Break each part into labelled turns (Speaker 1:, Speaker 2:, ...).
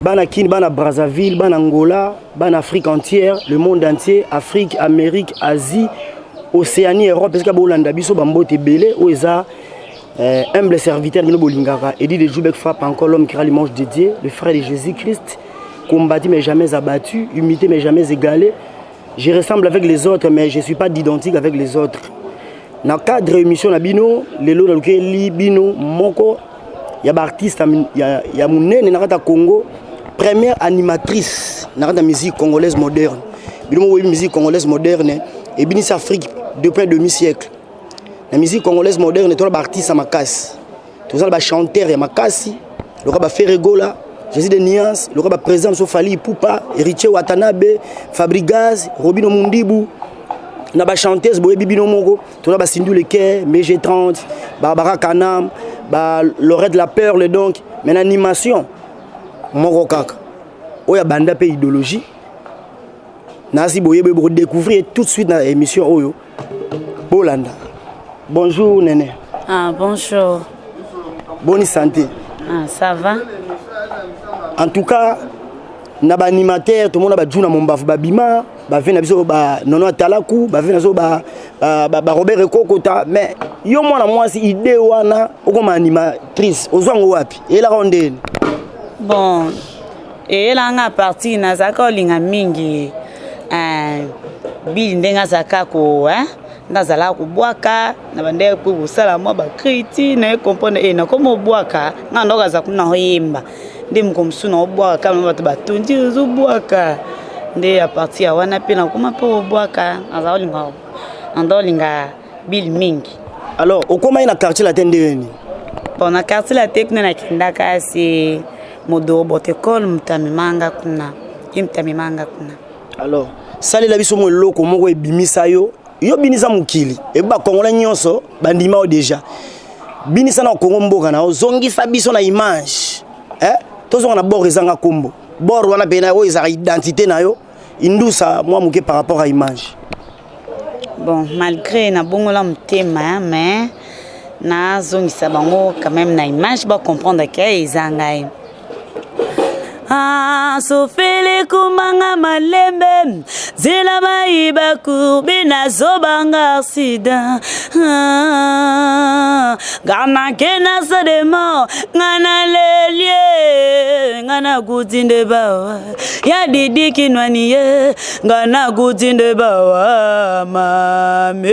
Speaker 1: Bana Kin, bana Brazzaville, bana Angola, bana Afrique entière, le monde entier, Afrique, Amérique, Asie, Océanie, Europe, esika bolanda biso bambote ebele oyo eza euh, humble serviteur bino bolingaka Eddie de Jubek frappe encore l'homme qui l'image de Dieu, le frère de Jésus-Christ, combattu mais jamais abattu, imité mais jamais égalé. Je ressemble avec les autres mais je suis pas identique avec les autres. Na cadre émission na bino, lelo nalukeli bino moko ya baartiste ya, ya monene na kati ya Congo, première animatrice na kati ya musique congolaise moderne. Bino moko boyebi musique congolaise moderne ebinisi Afrique depuis un demi-siècle. Na musique congolaise moderne toza baartiste ya makasi, toza na bachanteur ya makasi lokola baFerre Gola, Jésus de Nuance, lokola baprésident mosusu Fally Ipupa, Héritier Watanabe, Fabregas, Robinho Mundibu. Na bachanteuse boyebi bino moko, toza baCindy Le Cœur, MG 30, Barbara Kanam, ba Lorette la Perle. Donc mais na animation moko kaka oyo abanda mpe idéologie nasi boyebi, bokodécouvrir tout de suite na émission oyo bolanda. Bonjour Nene.
Speaker 2: Ah, bonjour.
Speaker 1: Boni santé?
Speaker 2: Ah, ça va.
Speaker 1: En tout cas na baanimateur tomona bajuna mombafu babima bave na biso banono atalaku bave na biso baRobert Ekokota. Mais yo mwana mwasi, idée wana okoma animatrice, ozwa yango wapi? Eyelaka o ndeni?
Speaker 2: Bon, eyelanga partir nazalaka olinga mingi bili ndenge azalaka ko nde azalaka kobwaka na bandenge mpo kosala mwa bacriti naye comprendre e nakoma obwaka nga ndoko aza kuna oyemba nde moko mosusu na obwaka kama bato batondi ozobwaka nde à partir ya wana mpe nakoma mpe obwaka. Naza olinga nanda olinga bile mingi.
Speaker 1: Alors okomaki na Quartier Latin ndenge nini?
Speaker 2: Bon, na Quartier Latin kuna nakendaka se Modoro Botekole, moto amemanga kuna, ye moto amemanga kuna.
Speaker 1: Alors salela biso mo eloko moko ebimisa yo, yo binisa mokili ebi bakongolais nyonso bandima yo déjà. Binisa na Kongo mboka na ozongisa biso na image, eh? Tozonga na bord ezanga kombo, bord wana pena oyo ezalaka identité na yo, indusa mwa moke par rapport à image.
Speaker 2: Bon, malgré nabongola motema, mais nazongisa bango quand même na image, bacomprendre ke eza ngai. Ah, sofele kumanga malembe nzela mayiba kurbi nazobanga accident. Ah, nga nake na sadema nga nalelie nga nakuti nde bawa ya Didi Kinwani ye nga nakuti nde bawa mame.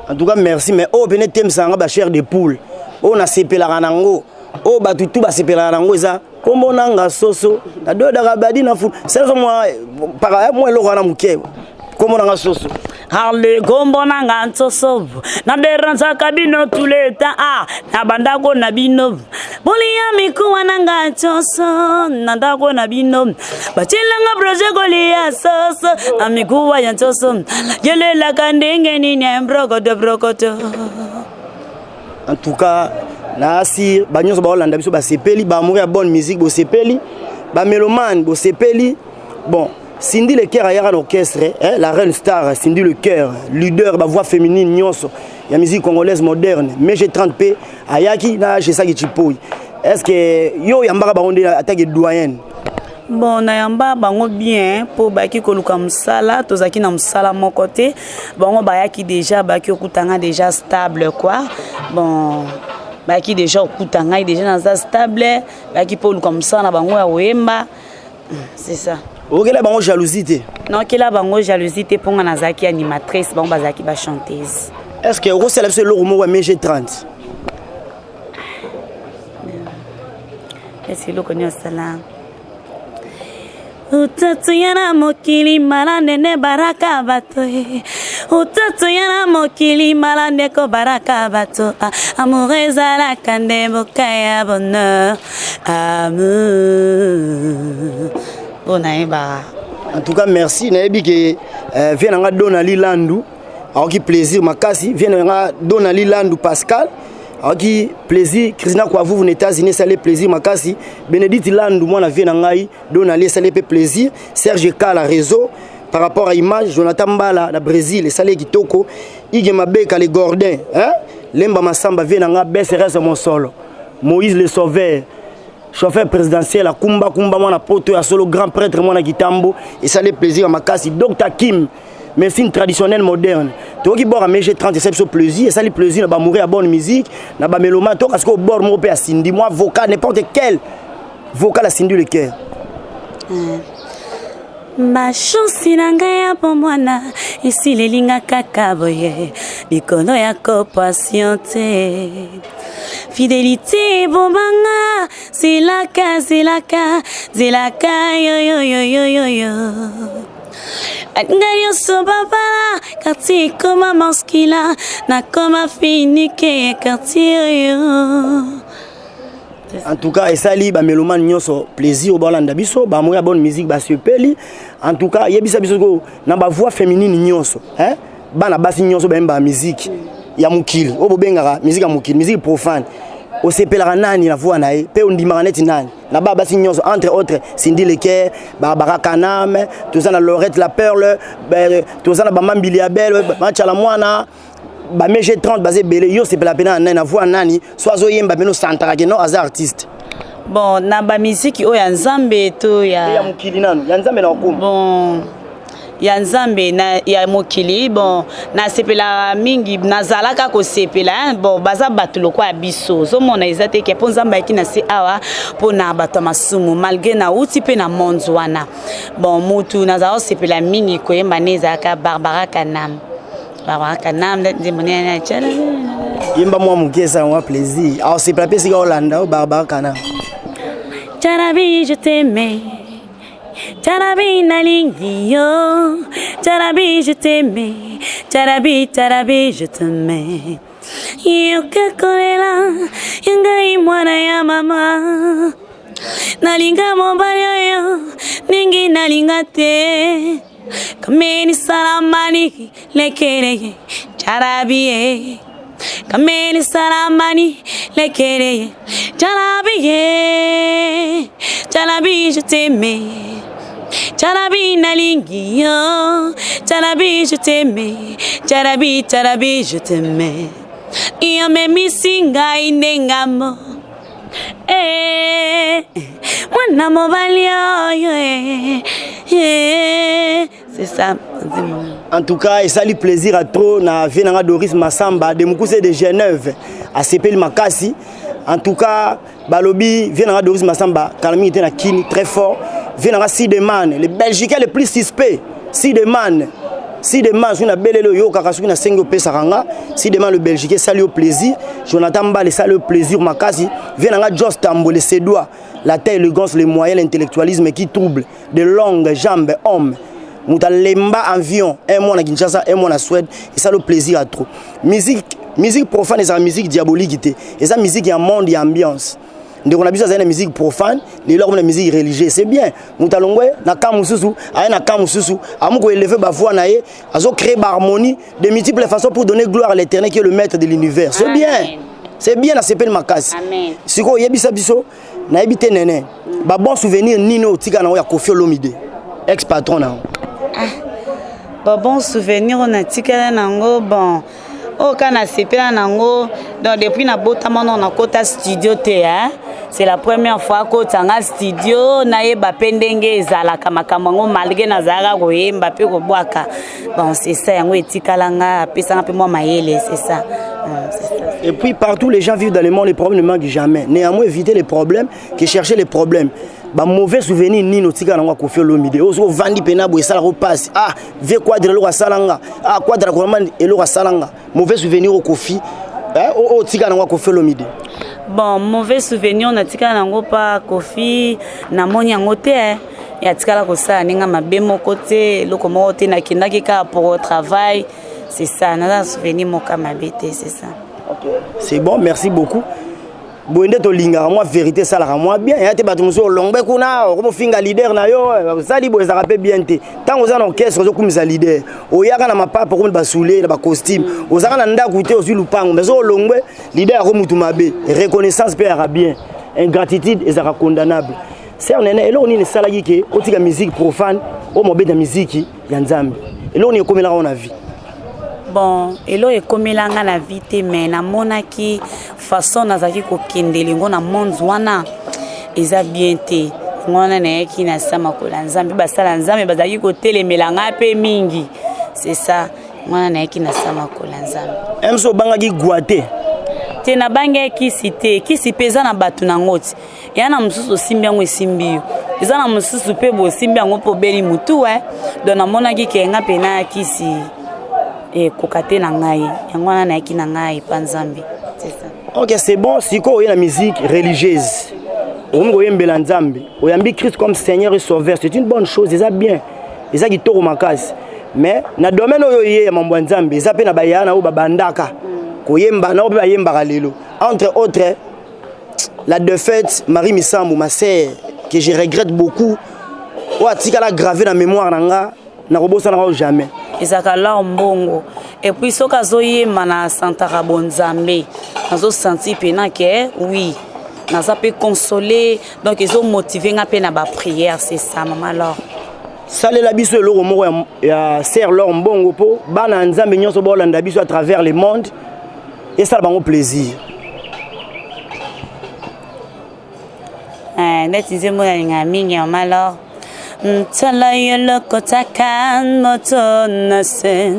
Speaker 1: En tout cas merci, mais oyo pene etemisaka bachair de poule oyo nasepelaka nango, oyo bato tu basepelaka nango, eza kombo nanga soso nadodaka badi na fulu. Seleso mwa para mwa eloko wana moke, kombo nanga soso.
Speaker 2: Ale kombo nanga nsoso naderanzaka bino tous les temps, ah, na bandako na bino bolia mikuwa nanga nsoso na ndako na bino batielanga projet kolia soso na mikuwa ya nsoso yelelaka ndenge nini mbrokoto brokoto.
Speaker 1: En tout cas naasi banyonso baolanda biso basepeli, baamour ya bonne musique bosepeli, bamélomane bosepeli. Bon, Cindy Le Cœur ayaka na orchestre, eh, la reine star Cindy Le Cœur, leader bavoix féminine nyonso ya musique congolaise moderne, mais G30 mpe ayaki na Jesaki Chipoi. Est ce que yo oyambaka bango nde atake doyenne?
Speaker 2: Bon, nayamba bango bien mpo bayaki koluka mosala, tozalaki na mosala moko te. Bango bayaki déjà, bayaki okutanga déjà stable quoi. Bon, bayaki déjà okuta ngai déjà naza stable, bayaki mpo oluka mosala na bango ya koyemba, c'est ça.
Speaker 1: Okela bango jalousie te?
Speaker 2: Nakela bango jalousie te mpo nga nazalaki animatrice, bango bazalaki bachanteuse.
Speaker 1: Est ce que okosala biso eloko moko ya MG 30?
Speaker 2: Esi eloko nini osala? Utatu ya na mokili mala nene baraka bato e utatu ya na mokili mala ndeko baraka bato. Ah, amour ezalaka nde mboka ya bonheur, amour mpo nayeba.
Speaker 1: En tout cas merci. Nayebi ke vie na nga Donali Landu aoki plaisir makasi, vie na nga Donali Landu Pascal aoki plaisir, Christina Kwavuvu na États-Unis esali plaisir makasi, Bénédicte Landu mwana vie na ngai Donali esali mpe plaisir, Serge Kala réseau par rapport à image, Jonathan Mbala na Brésil esali kitoko, Ige Mabeka le Gordin, hein? Lemba Masamba vie na nga BSRS Mosolo, Moïse le Sauveur. Chauffeur présidentiel akumba kumba mwana poto ya solo, grand prêtre mwana kitambo, esali plaisir ya makasi. Dr Kim, médecine traditionnelle moderne, tokoki bord ya MG 30, esali biso plaisir, esali plaisir na bamouri ya bonne musique, na bamélomane. Toyoka sikoyo bord moko mpe ya Cindy, mwa vocal, n'importe quel vocal ya Cindy Le Cœur.
Speaker 2: Bachance na ngai ya bomwana esilelinga kaka boye likolo ya kopatienter. Fidélité ebomanga, zelaka, zelaka, zelaka yoyoyoyoyoyo. Baninga nyonso babala, quartier ekoma maskila, nakoma finike ya quartier oyo.
Speaker 1: En tout cas, esali bamélomane nyonso plaisir oyo baolanda biso, bamoya bonne musique basepeli. En tout cas, yebisa biso ko na bavoix féminine nyonso, hein? Bana basi nyonso bayembaka musique ya mokili oyo bobengaka musique ya mokili, musique profane, osepelaka nani na voix na ye mpe ondimaka neti nani na bana basi nyonso, entre autres Cindy Leker, Barbara Kanam, toza na Lorette la Perle, toza na bamambili ya bele Machala mwana bamg 30, baza ebele. Yo osepela mpe na nani na voix nani so azoyemba mpene osantaka ke non, aza artiste?
Speaker 2: Bon, na bamiziki oyo ya Nzambe to ya
Speaker 1: Ya mokili nanu, ya Nzambe na okoma.
Speaker 2: Bon, ya Nzambe na ya mokili, bon, nasepelaka mingi, nazalaka kosepela, hein. Bon, baza bato lokola ya biso, ozomona eza te ke mpo Nzambe ayaki na se awa mpo na bato ya masumu, malgré nauti mpe na monde wana. Bon, mutu nazala kosepela mingi koyemba nde ezalaka Barbara Kanam. Barbara Kanam, nzembo nene.
Speaker 1: Yemba mwa moke, esala mwa plaisir, aosepela mpe esika olanda o Barbara Kanam.
Speaker 2: Jarabi, je t'aimais. Jarabi, nalingi yo. Jarabi, je t'aimais. Jarabi, Jarabi, je t'aimais. Yoka kolela ya ngai mwana ya mama. Nalinga mobali oyo mingi, nalinga te. Kameni salamani lekeleye Jarabi ye. Kameni salamani lekeleye Jarabi ye. Jarabi, je t'aimais. Jarabi, nalingi yo. Jarabi, je t'aimais. Jarabi, Jarabi, je t'aimais. Yomemisi ngai ndengamo. Eh, mwana mobali oyo eh, eh, c'est ça.
Speaker 1: En tout cas, esali plaisir à trop na vie nanga Doris Massamba de Mukuse de Genève, asepeli makasi. En tout cas, balobi vie nanga Doris Massamba kala mingi te na Kini, très fort. Vie nanga Sideman, le Belgicain le plus suspect, Sideman, Sideman, soki nabeleli oyokaka, soki nasengi opesaka nga. Sideman le Belgique, esali yo plaisir. Jonathan Mbal, esali yo plaisir makasi. Vie nanga Jos Tambo le Sédois, la taille, l'élégance, les moyens, l'intellectualisme qui trouble, de longues jambes, homme moto alemba avion un mois na Kinshasa, un mois na Suède, esali plaisir à trop. Musique profane ezala musique diabolique te, eza musique ya monde, ya ambiance. Ndeko na biso azali na musique profane, lelo akomi na musique religieuse, c'est bien. Moto alongwe na camp mosusu, aye na camp mosusu, amu koélever bavoix na ye, azocréer baharmonie de multiples façons pour donner gloire à l'Éternel qui est le maître de l'univers. C'est bien, c'est bien, nasepeli makasi. Sikoyo oyebisa biso, nayebi te nene, babon souvenir nini oyo otika nango ya Kofi Olomide, ex patron na yo?
Speaker 2: Bon, bon souvenir oyo natikala nango, bon, oyo kaka nasepela nango, donc depuis nabotama no nakota studio te, hein? C'est la première fois akotanga studio, nayeba mpe ndenge ezalaka makambo yango, malgré nazalaka koyemba mpe kobwaka. Bon, c'est ça, yango etikala nga, apesanga mpe mwa mayele, c'est ça. C'est ça.
Speaker 1: Et puis partout les gens vivent dans le monde, les problèmes ne manquent jamais. Néanmoins, éviter les problèmes que chercher les problèmes. Ba mauvais souvenir nini otika nango Kofi Olomide? Ozo vandi pena boye esalaka opasi: ah, vie Quadre eloko asalanga, ah, Quadre vraiment eloko asalanga. Mauvais souvenir o Kofi oyo otika nango Kofi Olomide?
Speaker 2: Bon, mauvais souvenir natikala nango pa Kofi, namoni yango te, eh. Yatikala kosala ndenge mabe moko te, eloko moko te. Nakendaki kaka pour travail, c'est ça. Naza na souvenir moko mabe te, c'est ça.
Speaker 1: Okay. C'est bon, merci beaucoup. Boye nde tolingaka mwa vérité, esalaka mwa bien. Ya te, bato mosusu olongbe kuna, okomofinga leader na yo, osali boye, ezalaka mpe bien te. Ntango oza na orchestre, ozokumisa leader, oyaka na mapapa, okomi basoulier na bacostume, ozalaka na ndako te, ozwi lupango, mais soki olongwe, leader yako mutu mabe. Reconnaissance mpe yaka bien, ingratitude ezalaka condamnable. Sœur Nene, eloko nini esalaki ke otika musique profane oyo mobeta musique ya Nzambe? Eloko nini ekomelaka yo na vie?
Speaker 2: Bon, eloko ekomelanga na vie te, mais namonaki façon nazalaki kokende elingo na monde wana. Eza bien te. Yango wana nayaki na sa makolo ya Nzambe. Basala Nzambe bazalaki kotelemela ngai mpe mingi. C'est ça. Yango wana nayaki na sa makolo ya Nzambe.
Speaker 1: Mso obangaki gwa te?
Speaker 2: Te, nabangaki kisi te. Kisi mpe eza na bato nango ti. Ya na mosusu osimbi yango esimbi yo. Eza na mosusu mpe bosimbi yango mpo obeli mutu eh. Donc namonaki ke nga mpe na kisi ekoka te na ngai. Yango wana nayaki na ngai epa Nzambe. C'est ça.
Speaker 1: Ok, c'est bon. Sikoyo oye na musique religieuse, okomi koyembela Nzambe, oyambi Christ comme Seigneur et Sauveur, c'est une bonne chose, eza bien, eza kitoko makasi. Mais na domaine oyo ye ya mambo ya Nzambe, eza mpe na bayaya na oyo babandaka koyemba na oyo mpe bayembaka lelo, entre autres la défaite Marie Misambo, ma sœur que je regrette beaucoup, oyo atikala gravé na mémoire na nga, nakobosanaka oyo jamais.
Speaker 2: Ezalaka L'Or Mbongo. Et puis soki azoyemba na santaka bonzambe, nazosentir mpena ke oui, naza mpe consolé, donc ezomotive nga mpe na baprière. C'est ça, mama L'Or.
Speaker 1: Salela biso eloko moko ya sœur L'Or Mbongo mpo bana ya Nzambe nyonso baolanda biso à travers le monde, esala bango plaisir.
Speaker 2: Neti nzembo nalingaka mingi ya mama L'Or: Tala yo lokotaka moto na se,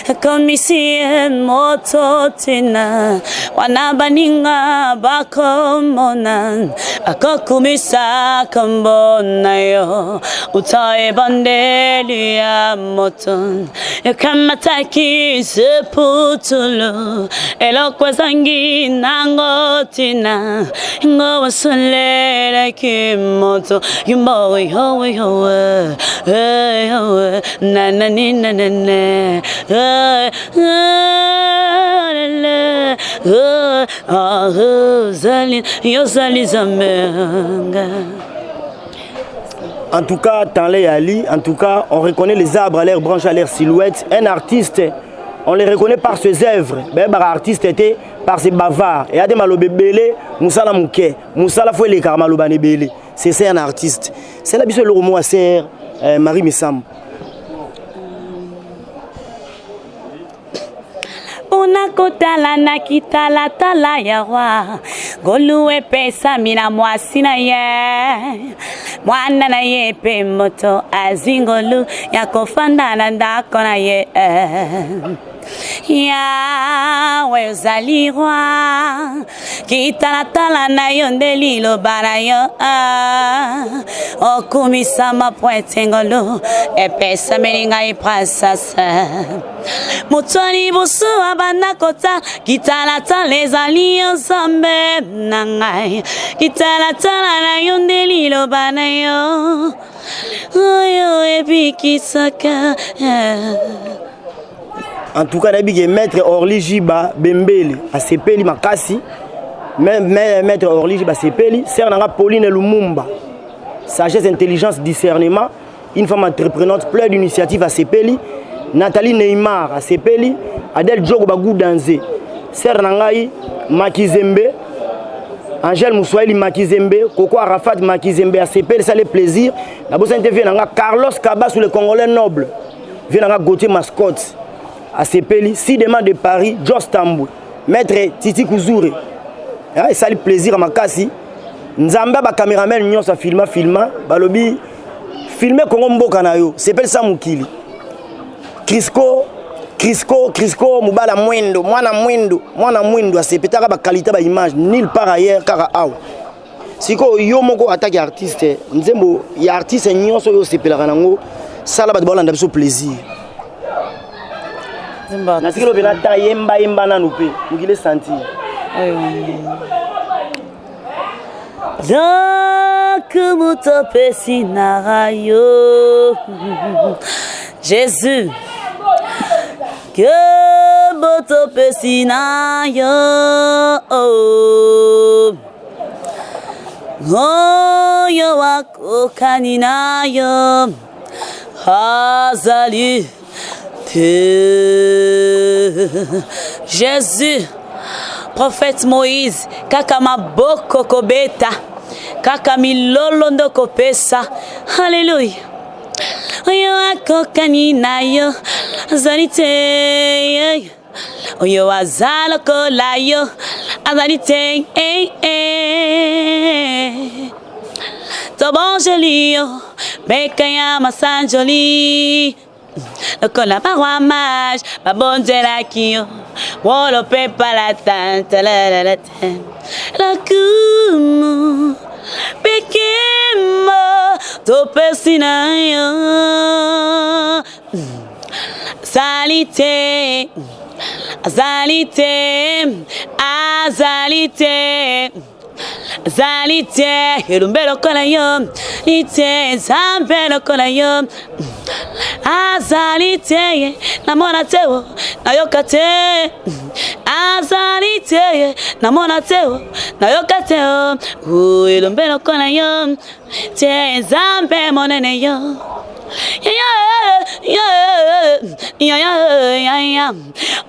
Speaker 2: ekomisi ye moto tina wana baninga bakomona, bakokumisa kombo na yo. Uta ebandeli ya moto ekamataki seputulu, eloko ezangi nango ntina, ngo wasalelaki moto yumbo yowe yowe yowe na na ni na na na ozali yozali zamenga.
Speaker 1: En tout cas, Tanley Ali, en tout cas, on reconnaît les arbres à leur branche, à leur silhouette. Un artiste, on les reconnaît par ses œuvres. Ben, bah, artiste était par ses bavards. Et il y a des belé, mosala moke, mosala fo eleka maloba ebele. C'est ça un artiste. C'est là biso eloko moko sœur Marie Misambo.
Speaker 2: Mpona kotala na kitalatala ya roi, ngolu epesami na mwasi na ye, mwana na ye, mpe moto azwi ngolu ya kofanda na ndako na ye. Yawe ozali roi, kitalatala na yo nde liloba na yo. Okumisama po ete ngolu epesameli ngai princesse. Moto ya liboso abanda kota kitalatala ezali yo, Nzambe na ngai. Kitalatala na yo nde liloba na yo oyo ebikisaka.
Speaker 1: En tout cas, nayebi ke maître Orly Jiba Bembele asepeli makasi. Maître Orly Jiba asepeli. Sœur nanga Pauline Lumumba, sagesse, intelligence, discernement, une femme entreprenante pleine d'initiative, asepeli. Nathalie Neymar asepeli. Adèle Djogo Bagoudanze, sœur na ngai Makizembe, Angèle Mouswahili Makizembe, Koko Arafat Makizembe asepeli, ça le plaisir. Nabosani te vieux na nga Carlos Kabasu, le Congolais noble, vieux na nga Gauthier Mascotte asepeli. Sidema de Paris, Jos Tambwe, maître Titi Kuzure, esali plaisir ya makasi. Nzambe bacameraman nyonso afilma filma, balobi filme Kongo mboka na yo, sepelisa mokili. Crisco, Crisco, Crisco mobala mwendo, mwana mwendo, mwana mwendo asepetaka baqualité baimage nulle part ailleurs, kaka awa. Sikoyo yo moko ataki artiste, nzembo ya artiste nyonso oyo osepelaka nango, sala bato baolanda biso plaisir. Natikeli ope nata yemba yemba nanu mpe mokili esentir.
Speaker 2: Donc moto apesi na yo Jésus, ke moto apesi na yo oyo akokani na yo azali te. Jésus, prophète Moïse, kaka maboko kobeta, kaka milolo ndo kopesa. Halleluya, oyo akokani na yo azali te, oyo aza lokola yo azali te. Tobonjeli yo mbeka ya masanjoli lokola ba roi mage babonzelaki yo wolo mpe palata talalalata lokumu mpe nkembo topesi na yo azali te azali te azali te azali te elombe lokola yo ite nzambe lokola yo azali te namona te o nayoka te azali te namona te o nayoka te o elombe lokola yo te nzambe monene yo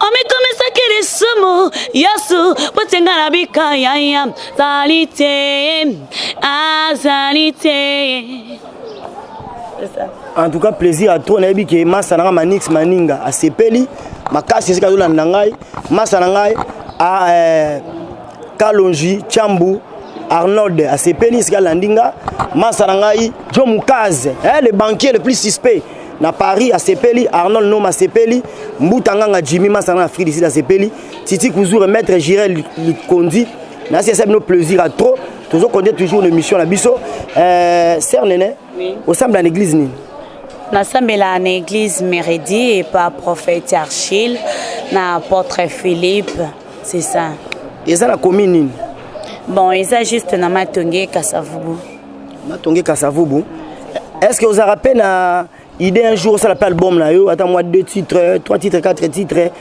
Speaker 2: omikomisaki lisumu yesu po te nga nabika yaya zali te azali te.
Speaker 1: En tout cas, plaisir à trop. Nayebi ke masa na nga Manix Maninga asepeli makasi esika azolanda ngai. Masa na ngai a Kalonji Chambu Arnold asepeli esika alandi nga. Masa na ngai Joe Mukaze, le banquier le plus suspect na Paris asepeli. Arnold Noma asepeli. Mbuta Nganga Jimmy masa na Afrique du Sud asepeli. Titi Kuzure Maître Jirel Likondi nasi esa bino plaisir à trop. Tozo compter toujours l'émission na biso. Sœur Nene,
Speaker 2: Oui.
Speaker 1: Osambela na église nini?
Speaker 2: Nasambela na église Méridi et par prophète Archil na apôtre Philippe, c'est ça.
Speaker 1: Eza na commune nini?
Speaker 2: Bon, eza juste na Matonge Kasavubu.
Speaker 1: Matonge Kasavubu. Est-ce que vous avez rappelé na idée un jour ça l'appelle album na yo, attends moi 2 titres, 3 titres, 4 titres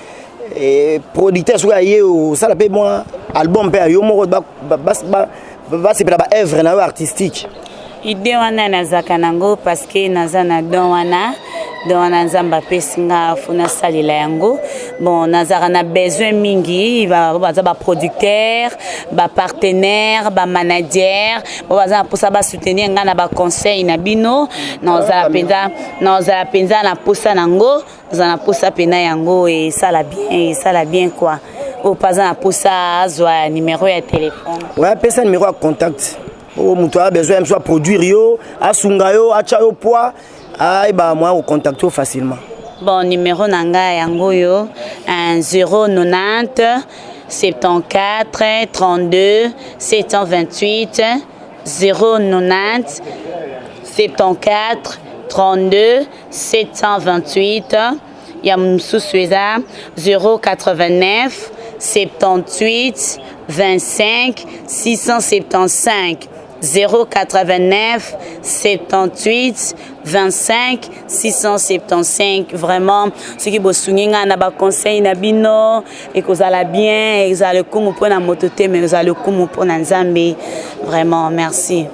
Speaker 1: et producteur soit yé ça l'appelle moi album pe yo moko ba ba ba ba c'est ba œuvre na yo artistique.
Speaker 2: Idée wana nazaka nango parce que naza na don wana, don wana Nzambe apesi nga fo nasalela yango. Bon, nazaka na besoin mingi, baza ba producteur, ba partenaire, ba manager, bo baza na posa ba soutenir nga na ba conseil na bino. Nazala penza, nazala penza na posa nango, nazala na posa pena yango et ça la bien, et ça la bien quoi. Oyo paza na posa azwa numéro ya téléphone.
Speaker 1: Ouais, pesa numéro ya contact. Oh, moto a besoin soit produire yo, asunga yo, acha yo poids, ayeba moyen ko contacter facilement.
Speaker 2: Bon, numéro na nga yango yo, un zéro nonante, 74 32 728, zéro nonante, 74 32 728. Ya mosusu eza zéro quatre-vingt-neuf, 78 25 675, zéro quatre-vingt-neuf, 78 25 675. Vraiment, soki bosungi nga na ba conseil na bino, ekozala bien, ezala lokumu mpona moto te, mais ezala lokumu mpona Nzambe. Vraiment, merci.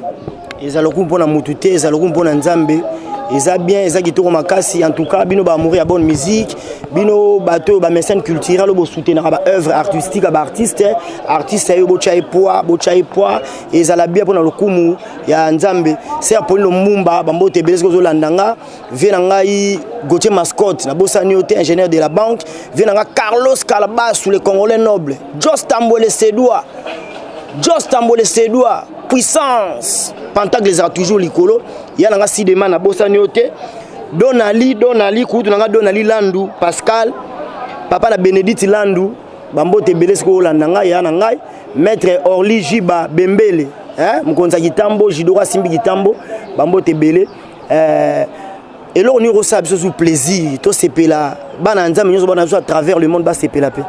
Speaker 1: Ezala lokumu mpona moto te, ezala lokumu mpona Nzambe. Eza bien, eza kitoko makasi. En tout cas, bino ba amoureux ya bonne musique, bino bato ba mécène culturel bo soutenir ba œuvre artistique ba artiste, artiste yo bocha e poids, bocha e poids, ezala bien mpona lokumu ya Nzambe. Sœur Pauline Mbumba, ba mbote ebele soki ozolanda nga, vie na ngai Gauthier Mascotte, na bosani yo te, ingénieur de la banque, vie na nga Carlos Calabasu, le Congolais noble, Jos Tambwe le Sédois, Jos Tambwe le Sédois, puissance, Pentacle ezala toujours likolo, ya na nga Sidema na bosani yo te, Donali, Donali, kutu na nga Donali Landu, Pascal, papa na Bénédicte Landu, bambote ebele soki olanda ngai, ya na ngai, Maître Orly Jiba Bembele, hein, mokonzi ya Kitambo, Jidora Simbi Kitambo, bambote ebele. Eloko nini okosala biso sous plaisir, tosepela bana Nzambe nyonso, bana biso à travers le monde basepela pe.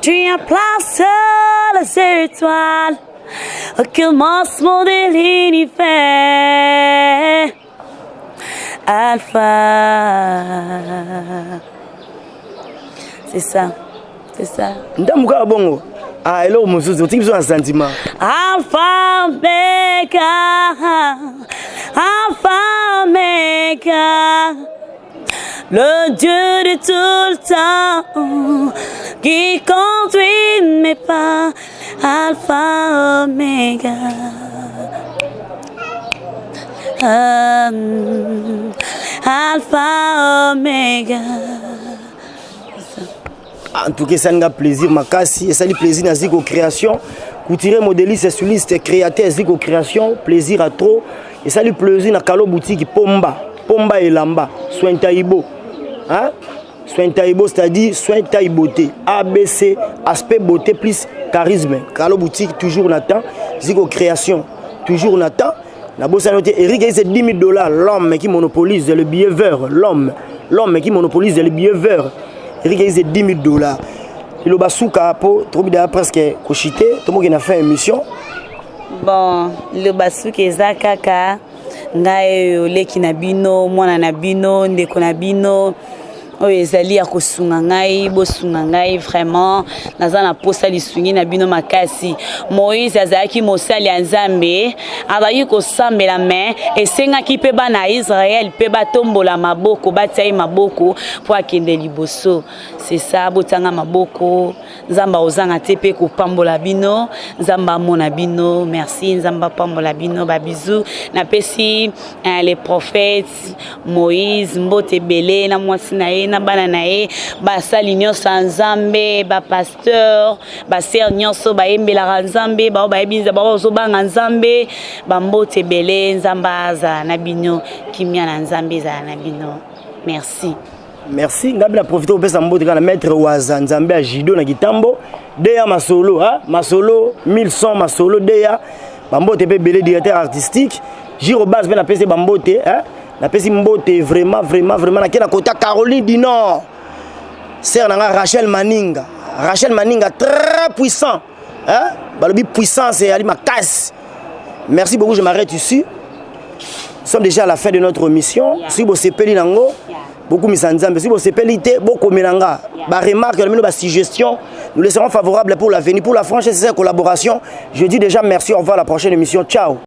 Speaker 2: Tu as placé les étoiles au commencement de l'univers. Alpha. C'est ça. C'est ça.
Speaker 1: Ndambu kaka bongo. Ah, eloko mosusu, otiki biso na sentiment.
Speaker 2: Alpha Omega, Alpha Omega, le Dieu de tout le temps qui conduit mes pas. Alpha Omega. Alpha Omega.
Speaker 1: En tout cas, ça nga plaisir makasi, et ça li plaisir na ziko création. Couturier, modéliste, styliste, créateur, Ziko Création, plaisir à trop. Et salut plaisir na Kalo Boutique Pomba, Pomba Elamba, Soin Taïbo. Hein? Soin Taïbo, c'est-à-dire soin taille beauté. ABC, aspect beauté plus charisme. Kalo Boutique, toujours Nathan. Ziko Création, toujours Nathan. Na bossa noté Eric, c'est 10 000 $, l'homme qui monopolise le billet vert, l'homme, l'homme qui monopolise le billet vert. Eric, c'est 10 000 dollars. Liloba suka po tokomi deya presque koshite, tomoki na fin émission.
Speaker 2: Bon, liloba suka eza kaka ngai oyo leki na bino, mwana na bino, ndeko na bino oyo ezali ya kosunga ngai. Bosunga ngai vraiment, naza na posa lisungi na bino makasi. Moïse azalaki mosali ya Nzambe, azalaki kosambela, me esengaki mpe bana ya Israele mpe batombola maboko, batia ye maboko mpo akende liboso. C'est ça, botianga maboko, Nzambe akozanga te mpe kopambola bino. Nzambe amona bino. Merci, Nzambe apambola bino. Babisous napesi les prophètes Moïse, mbote ebele na mwasi na ye na bana na ye, basali nyonso ya Nzambe, bapasteur, basœur nyonso bayembelaka Nzambe, bao bayebi, bao bazobanga Nzambe, bambote ebele. Nzambe azala na bino, kimia na Nzambe ezala na bino. Merci.
Speaker 1: Merci. Ngai mpe na profite kopesa mbote kaka na maître Waza Nzambe ya judo na Kitambo, deya masolo, ha? Masolo 1100, masolo deya, bambote mpe ebele. Directeur artistique Giro Base mpe napesi bambote, hein? Napesi mbote vraiment, vraiment, vraiment. Nake na kota Caroline du Nord, sœur na nga Rachel Maninga, Rachel Maninga très puissant, hein? Balobi puissance eyali makasi. Merci beaucoup, je m'arrête ici, nous sommes déjà à la fin de notre émission. Soki bosepeli nango, bokumisa Nzambe. Soki bosepeli te, bokomela nga baremarque na bino, basuggestion, nous laisserons favorable pour l'avenir, pour la franchise et collaboration. Je dis déjà merci, au revoir, à la prochaine émission, ciao.